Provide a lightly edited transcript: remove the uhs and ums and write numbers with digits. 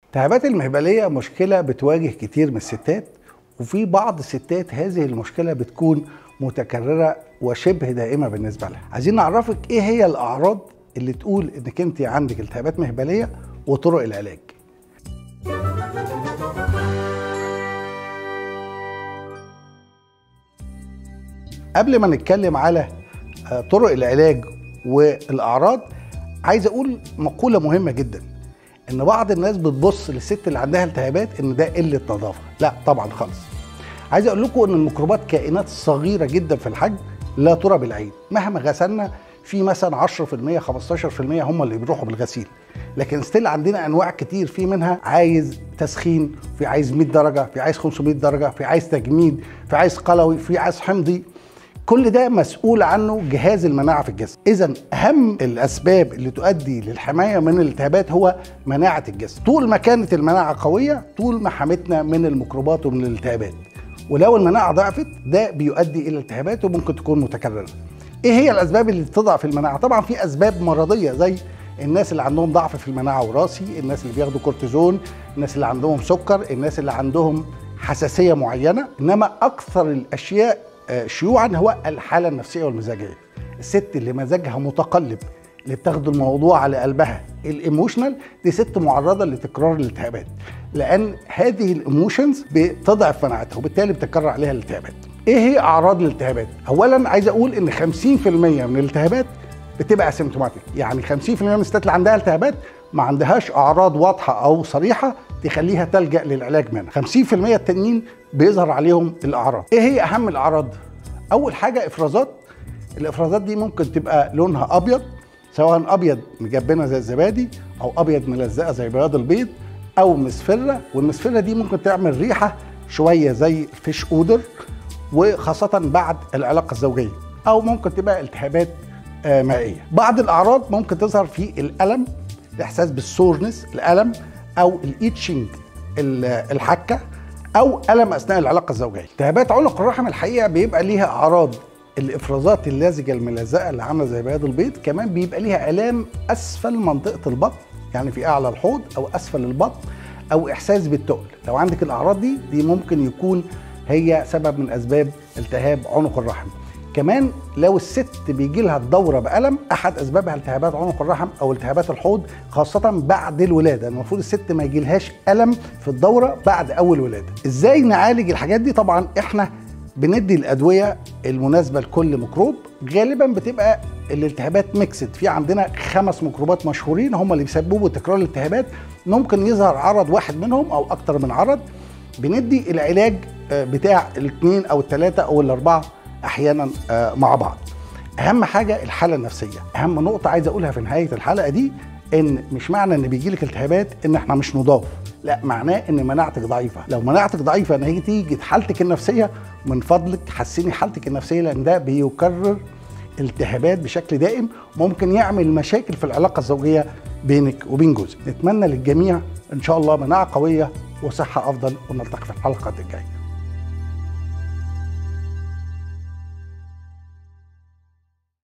التهابات المهبلية مشكلة بتواجه كتير من الستات، وفي بعض الستات هذه المشكلة بتكون متكررة وشبه دائمة بالنسبة لها. عايزين نعرفك ايه هي الأعراض اللي تقول انك انت عندك التهابات مهبلية وطرق العلاج. قبل ما نتكلم على طرق العلاج والأعراض، عايز أقول مقولة مهمة جدا، إن بعض الناس بتبص للست اللي عندها التهابات إن ده قلة نظافة. لا طبعا خالص. عايز أقول لكم إن الميكروبات كائنات صغيرة جدا في الحجم لا ترى بالعين، مهما غسلنا في مثلا 10% 15% هم اللي بيروحوا بالغسيل، لكن still عندنا انواع كتير، في منها عايز تسخين، في عايز 100 درجه، في عايز 500 درجه، في عايز تجميد، في عايز قلوي، في عايز حمضي. كل ده مسؤول عنه جهاز المناعة في الجسم. اذا اهم الاسباب اللي تؤدي للحماية من الالتهابات هو مناعة الجسم. طول ما كانت المناعة قوية طول ما حمتنا من الميكروبات ومن الالتهابات، ولو المناعة ضعفت ده بيؤدي الى التهابات وممكن تكون متكررة. ايه هي الاسباب اللي بتضعف المناعة؟ طبعا في اسباب مرضية زي الناس اللي عندهم ضعف في المناعة وراثي، الناس اللي بياخدوا كورتيزون، الناس اللي عندهم سكر، الناس اللي عندهم حساسية معينة. انما اكثر الاشياء شيوعا هو الحالة النفسية والمزاجيه. الست اللي مزاجها متقلب، اللي بتاخد الموضوع على قلبها، ال emotional، دي ست معرضه لتكرار الالتهابات، لان هذه ال emotions بتضعف مناعتها وبالتالي بتكرر عليها الالتهابات. ايه هي اعراض الالتهابات؟ اولا عايز اقول ان 50% من الالتهابات بتبقى asymptomatic، يعني 50% من الستات اللي عندها التهابات ما عندهاش اعراض واضحة او صريحه تخليها تلجأ للعلاج منها. 50% التانيين بيظهر عليهم الاعراض. ايه هي اهم الاعراض؟ اول حاجة افرازات. الافرازات دي ممكن تبقى لونها ابيض، سواء ابيض مجبنه زي الزبادي، او ابيض ملزقه زي بياض البيض، او مصفره، والمصفره دي ممكن تعمل ريحه شوية زي ال fish odor، وخاصة بعد العلاقة الزوجية، او ممكن تبقى التهابات مائية. بعض الاعراض ممكن تظهر في الالم، الاحساس بال soreness، الالم، او ال itching، الحكة، او الم اثناء العلاقة الزوجية. التهابات عنق الرحم الحقيقة بيبقى ليها اعراض الافرازات اللزجه الملزقه اللي عامله زي بياض البيض، كمان بيبقى ليها الام اسفل منطقة البطن، يعني في اعلى الحوض او اسفل البطن، او احساس بالثقل. لو عندك الاعراض دي ممكن يكون هي سبب من اسباب التهاب عنق الرحم. كمان لو الست بيجي لها الدورة بالم، احد اسبابها التهابات عنق الرحم او التهابات الحوض، خاصة بعد الولادة. المفروض الست ما يجيلهاش الم في الدورة بعد اول ولاده. ازاي نعالج الحاجات دي؟ طبعا احنا بندي الادوية المناسبة لكل ميكروب. غالبا بتبقى الالتهابات mixed، في عندنا 5 ميكروبات مشهورين هم اللي بيسببوا تكرار الالتهابات، ممكن يظهر عرض واحد منهم او اكتر من عرض. بندي العلاج بتاع 2 أو 3 أو 4 احيانا مع بعض. اهم حاجة الحالة النفسية. اهم نقطة عايز اقولها في نهاية الحلقة دي، ان مش معنى ان بيجيلك التهابات ان احنا مش نضاف، لا، معناه ان مناعتك ضعيفة. لو مناعتك ضعيفة نتيجة حالتك النفسية، من فضلك حسني حالتك النفسية، لان ده بيكرر التهابات بشكل دائم، ممكن يعمل مشاكل في العلاقة الزوجية بينك وبين جوزك. نتمنى للجميع ان شاء الله مناعة قوية وصحة افضل، ونلتقي في الحلقات الجاية.